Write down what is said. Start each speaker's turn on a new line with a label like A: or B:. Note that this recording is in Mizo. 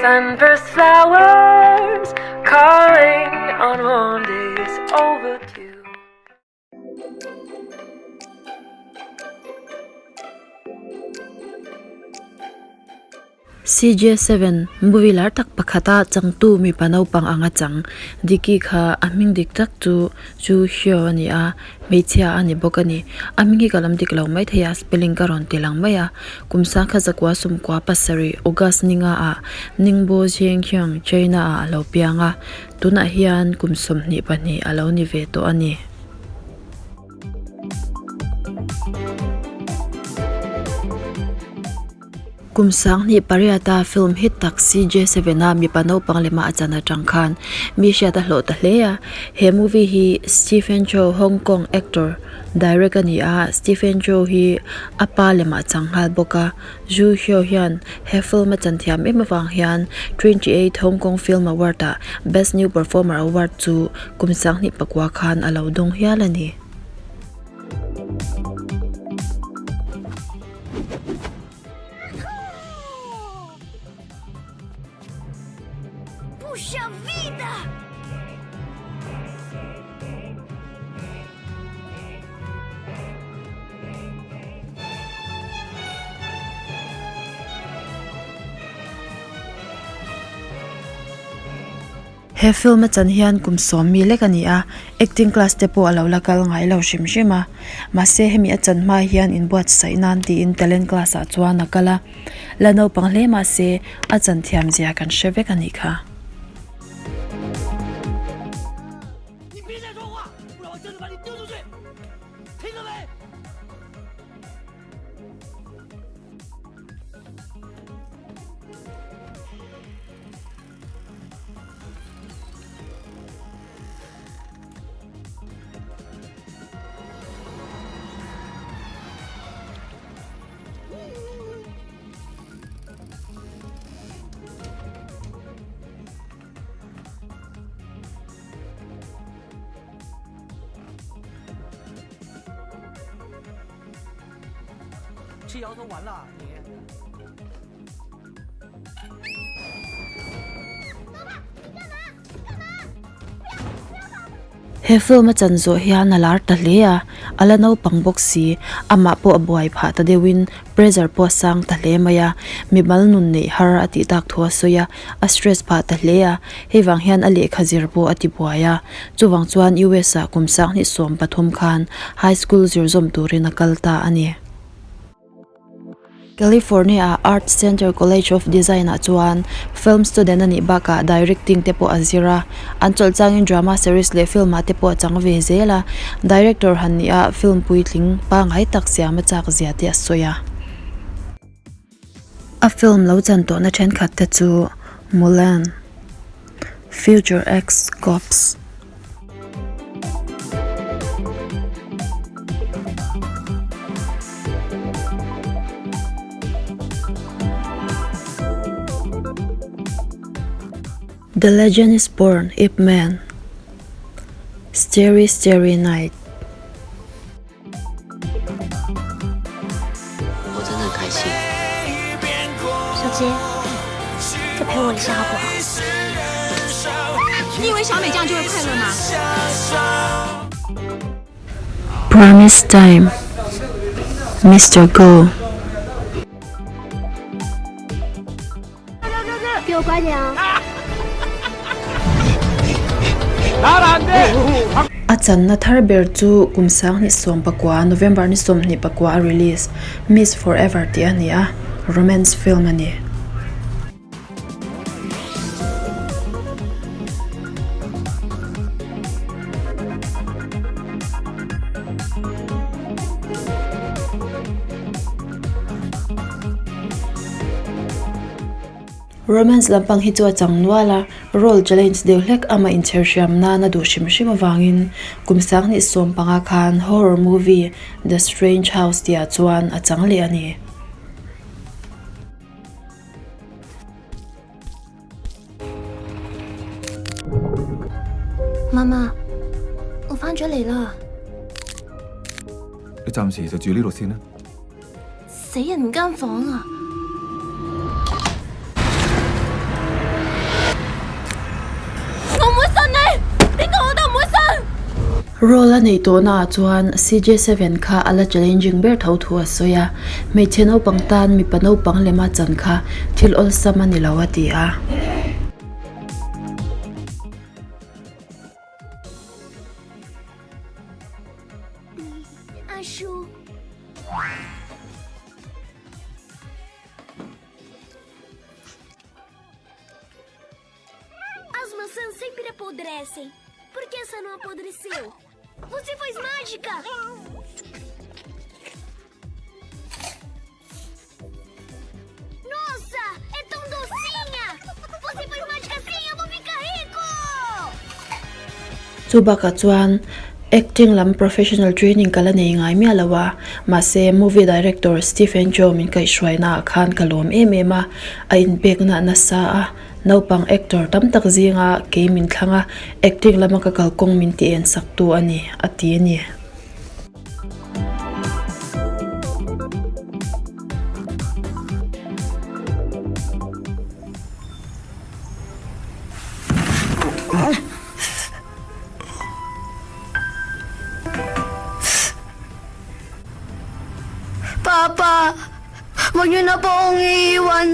A: Sunburst flowers calling on warm days overdue.
B: CJ7, Movie lar tak pakhata changtu mipa naupang anga chang Diki kha a hming dik tak chu Chu Hyo a ni a, hmeichhia a ni bawk a ni. A hming hi ka lam dik lo maithei a, spelling ka rawn ti lang mai a. Kum sangkhat zakua sumkua pasarih August ninga ah Ningbo Zhengqiang, China ah a lo piang a, tunah hian kum 22 a lo ni ve tawh a ni. Kum 2008 a film hit tak CJ Seven a mipa naupang lema a chan atang khan mi hriat a hlawh ta hle a. He movie hi Stephen Chow, Hong Kong actor, direct a ni a, Stephen Chow hi a pa lemah a chang nghal bawk a. Zhu Hyo hian he film a chan thiam em avang hian 28 Hong Kong Film Award ah Best New Performer Award chu kum 2009 khan a lo dawng hial a ni. He film a chan hian kum sawm mi lek a ni a, acting class te pawh a lo la kal ngai lo hrim hrim a. Mahse hemi a chan hma hian inbuatsaih nan tiin talent class ah chuan a kal a, la naupang hle mahse a chan thiam zia kan hre vek a nih kha. He film a chan zawh hian a lar ta hle a, a la naupang bawk si, amah pawh a buai phah ta deuhin pressure pawh a sang ta hle mai a, mimal nun neih har a tih tak thu a sawi a, a stress phah ta hle a, hei vang hian a lehkha zir pawh a ti buai a, chuvang chuan US ah kum 2013 khan high school zir zawm turin a kal ta a ni. California a Art Center College of Design ah chuan film student a nih bakah directing te pawh a zir a, an chawlh changin drama series leh film ah te pawh a chang ve zel a, director han nih a film puitling pangngai tak siam a chak zia te a sawi a. A film lo chan tawhna thenkhat te chu Mulan, Future X Cops. The Legend is Born, Ip Man, Starry Starry Night.
C: 我真的很开心。
D: 小杰，再陪我一下好不好？
E: 你以为小美这样就会快乐吗
B: ？Promise Time, Mr. Go.
D: 给我乖点啊！
B: A channa thar ber chu kum 2019 November ni 29 a release Miss Forever tih a ni a, romance film a ni. Romance lampang hi chu a chang nual a, role challenge deuh hlek amah inchher hriam nan a duh hrim hrim avangin kum 2015 khan horror movie The Strange House tihah chuan a chang leh a ni.
D: 媽媽，我翻咗嚟啦。
F: 你暫時就住呢度先啦。
D: 死人間房啊！
B: Role a neih tawhnaah chuan CJ7 kha a la challenging ber tho thu a sawi a, hmeichhe naupang tan mipa naupang lema chan kha thil awlsam a ni lo a ti a.
D: As maçãs sempre apodrecem. Por que essa não apodreceu? Você faz mágica! Nossa, é tão docinha! Você faz mágica sim, eu vou ficar rico!
B: Chu bakah chuan acting lam professional training ka la nei ngai miah lo a, mahse movie director Stephen Chow min kaihhruaina ah khan ka lawm em em a, a inpekna nasa a, naupang actor tam tak zinga kei min thlang a, acting lama ka kalkawng min ti en sak tu a ni, a ti a ni.
D: Papa, huwag niyo na po akong iiwan.